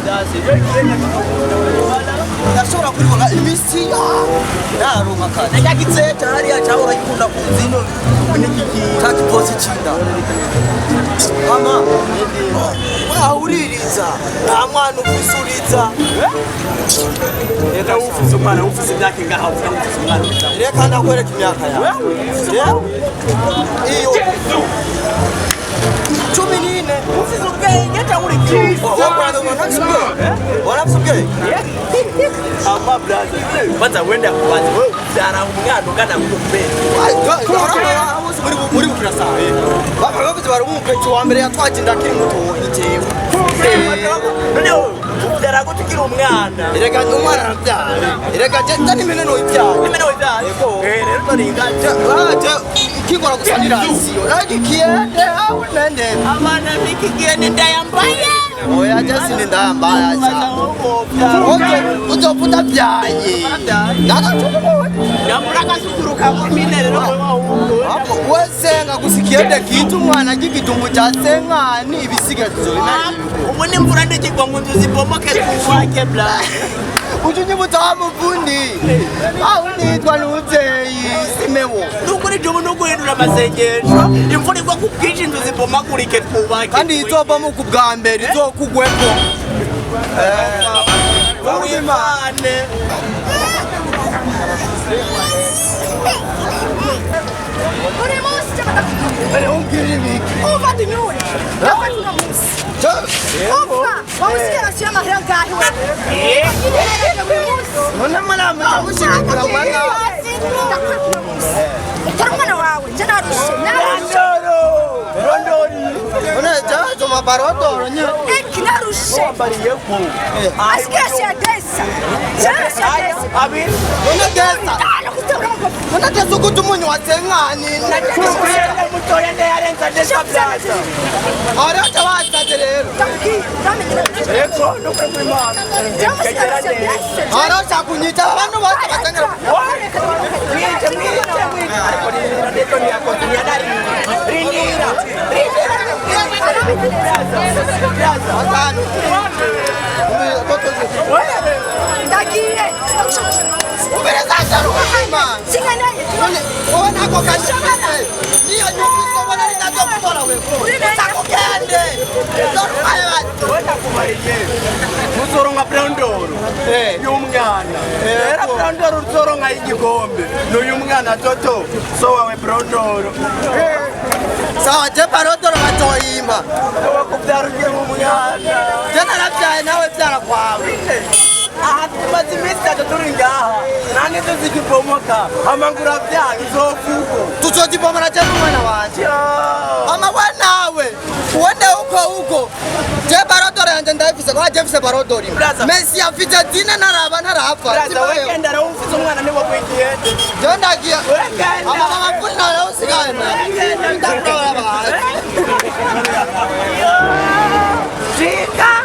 Byase. Ndashobora kuribona imisi naronka akazi. Reka gitseta hariya cyahora gikunda kuza ino Cya giposi c'inda mama wahuririza nta mwana ufise uriza. Reka, ufise umwana, ufise imyaka ingaha uvuga ngo ufise umwana? Reka ndakwereka imyaka yawe. Jewe iyo 14. Ufise ubwenge cyangwa uri kiza? Warafise ubwenge. Ama brother, kwanza wenda kubaza, wewe ubyara umwana ungana nk'umubyeyi? Muri Bukirasaha bakaba bavuze bari umupeti wa mbere yatwaje inda akiri mutoyi, jewe. Noneho ubyara gute ukiri umwana? Erega umwana arabyara, erega je ndani imene noyibyara. Nimene wibyara? Yego. Rero toringaje. Baje ikigora gusa ni rasiyo nagikiende aho nende. Abana b'iki gihe ni ndayambaye. Oya, je sindi ndayambaya sa uzopfa utabyaye. Ndamura akasukuru kakumine rero wewe ahubwo. Wesenga gusa ikiende kita umwana gikidumbu cya senkani, ibisigaye tuzobimenya. Ubu n'imvura ntikigwa ngo inzu zibomoke twubake bla. Uje unyibutsa wa muvundi aho nitwa Ntuzeyi Simewo. Nukuri jya ubu nuguhindura amasengesho, imvura igwa ku bwinshi, inzu zibomagurike, twubake. Kandi izovamo ku bwa mbere izokugweko. Wimane. Buri munsi cyangwa Umbwira ibiki? Umva, ndinyure ndafata uno munsi. Umva, wowe usigaye ashyira amahera angahe we? Iherereye buri munsi. None muramaze gushigikira umwana? Ndakora uno munsi utari umwana wawe, nje narushe, narushe. Rondoro rondori. None jazo mabarodoro nye. Eki, narushe. Wambariye ko Asigaye ashyira desa, ashyira desa. Abiri. None geza. Tano kutabura amakofi. None geza ukuthi umunyu wa senkani. Umwana mutoya ndeyarenza ndetse byaza. Araca basaze rero. Ndakubwiye uramenye. Eko nukuri kw'Imana. Cyangwa asigaye ashyira desa. Araca kunyita abantu bose basengera. Mwice, mwice, mwice, ariko rinira ndetse ntiyakoze ntiyadari rinira rinira. Byaza. Batanu. Ndagiye. Ubereza ubuzima. Sinkeneye. None wowe ntako kashobora niyo nyumvise ubona ari nazo gutora we usakugende Wowe nakubariye uzoronka brandoro y'umwana rero, brandoro uzoronka y'igikombe n'uyu mwana toto so wawe brandoro. Sawa, je barodoro batoyimba. Wowe kubyara ugiye mu mwana. Je narabyaye, nawe byara kwawe. Aha tumaze iminsi 3 turi ngaha, nta n'inzu zikibomoka, amaguru abyaye uzovuga. Tuzozibomora je n'umwana wanje. Ama we nawe uwende uko uko, je barodoro yanje ndayifise kwa je mfise barodoro imwe. Brother. Messi afite zine ntaraba ntarapfa. Braza, wegenda rero, ufise umwana niwo kwigiye. Je ndagiye. Wegenda. Ama mama nawe usigaye Wegenda. ndakora abantu. Shika.